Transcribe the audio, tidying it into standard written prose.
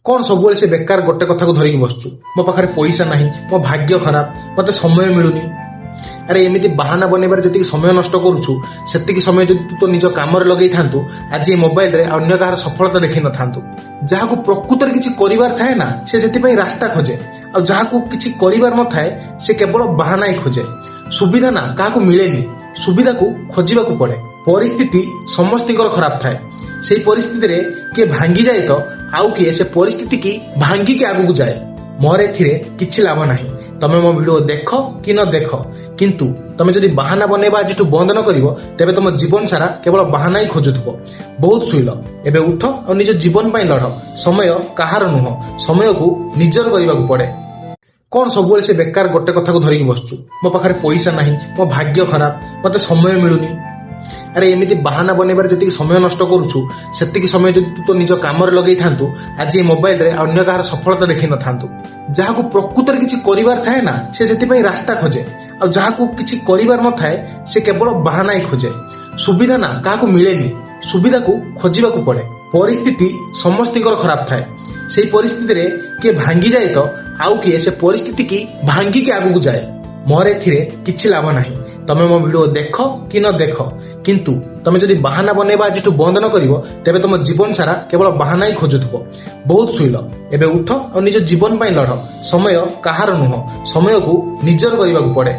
କ'ଣ ସବୁବେଳେ ସେ ବେକାର ଗୋଟେ କଥାକୁ ଧରିକି ବସୁଛୁ? ମୋ ପାଖରେ ପଇସା ନାହିଁ, ମୋ ଭାଗ୍ୟ ଖରାପ, ମୋତେ ସମୟ ମିଳୁନି। ଆରେ, ଏମିତି ବାହାନା ବନେଇବାରେ ଯେତିକି ସମୟ ନଷ୍ଟ କରୁଛୁ, ସେତିକି ସମୟ ଯଦି ତୁ ତୋ ନିଜ କାମରେ ଲଗେଇଥାନ୍ତୁ, ଆଜି ଏ ମୋବାଇଲରେ ଅନ୍ୟ କାହାର ସଫଳତା ଦେଖିନଥାନ୍ତୁ। ଯାହାକୁ ପ୍ରକୃତରେ କିଛି କରିବାର ଥାଏ ନା, ସେ ସେଥିପାଇଁ ରାସ୍ତା ଖୋଜେ। ଆଉ ଯାହାକୁ କିଛି କରିବାର ନଥାଏ, ସେ କେବଳ ବାହାନା ହିଁ ଖୋଜେ। ସୁବିଧା ନା କାହାକୁ ମିଳେନି, ସୁବିଧାକୁ ଖୋଜିବାକୁ ପଡେ। ପରିସ୍ଥିତି ସମସ୍ତଙ୍କର ଖରାପ ଥାଏ। ସେଇ ପରିସ୍ଥିତିରେ କିଏ ଭାଙ୍ଗି ଯାଏ ତ ଆଉ କିଏ ସେ ପରିସ୍ଥିତିକି ଭାଙ୍ଗିକି ଆଗକୁ ଯାଏ। ମୋର ଏଥିରେ କିଛି ଲାଭ ନାହିଁ, ତମେ ମୋ ଭିଡିଓ ଦେଖ କି ନ ଦେଖ। କିନ୍ତୁ ତମେ ଯଦି ବାହାନା ବନେଇବା ଆଜିଠୁ ବନ୍ଦ ନ କରିବ, ତେବେ ତମ ଜୀବନ ସାରା କେବଳ ବାହାନା ହିଁ ଖୋଜୁଥିବ। ବହୁତ ଶୋଇଲ, ଏବେ ଉଠ ଆଉ ନିଜ ଜୀବନ ପାଇଁ ଲଢ। ସମୟ କାହାର ନୁହଁ, ସମୟକୁ ନିଜର କରିବାକୁ ପଡେ। କ'ଣ ସବୁବେଳେ ସେ ବେକାର ଗୋଟେ କଥାକୁ ଧରିକି ବସୁଛୁ? ମୋ ପାଖରେ ପଇସା ନାହିଁ, ମୋ ଭାଗ୍ୟ ଖରାପ, ମୋତେ ସମୟ ମିଳୁନି। ଆରେ, ଏମିତି ବାହାନା ବନେଇବାରେ ଯେତିକି ସମୟ ନଷ୍ଟ କରୁଛୁ, ସେତିକି ସମୟ ଯଦି ତୁ ତୋ ନିଜ କାମରେ ଲଗେଇଥାନ୍ତୁ, ଆଜି ଏ ମୋବାଇଲରେ ଅନ୍ୟ କାହାର ସଫଳତା ଦେଖିନଥାନ୍ତୁ। ଯାହାକୁ ପ୍ରକୃତରେ କିଛି କରିବାର ଥାଏ ନା, ସେ ସେଥିପାଇଁ ରାସ୍ତା ଖୋଜେ। ଆଉ ଯାହାକୁ କିଛି କରିବାର ନଥାଏ, ସେ କେବଳ ବାହାନା ହିଁ ଖୋଜେ। ସୁବିଧା ନା କାହାକୁ ମିଳେନି, ସୁବିଧାକୁ ଖୋଜିବାକୁ ପଡେ। ପରିସ୍ଥିତି ସମସ୍ତଙ୍କର ଖରାପ ଥାଏ। ସେଇ ପରିସ୍ଥିତିରେ କିଏ ଭାଙ୍ଗି ଯାଏ ତ ଆଉ କିଏ ସେ ପରିସ୍ଥିତିକି ଭାଙ୍ଗିକି ଆଗକୁ ଯାଏ। ମୋର ଏଥିରେ କିଛି ଲାଭ ନାହିଁ, ତମେ ମୋ ଭିଡିଓ ଦେଖ କି ନ ଦେଖ। କିନ୍ତୁ ତମେ ଯଦି ବାହାନା ବନେଇବା ଆଜିଠୁ ବନ୍ଦ ନ କରିବ, ତେବେ ତମ ଜୀବନ ସାରା କେବଳ ବାହାନା ହିଁ ଖୋଜୁଥିବ। ବହୁତ ଶୋଇଲ, ଏବେ ଉଠ ଆଉ ନିଜ ଜୀବନ ପାଇଁ ଲଢ। ସମୟ କାହାର ନୁହଁ, ସମୟକୁ ନିଜର କରିବାକୁ ପଡେ।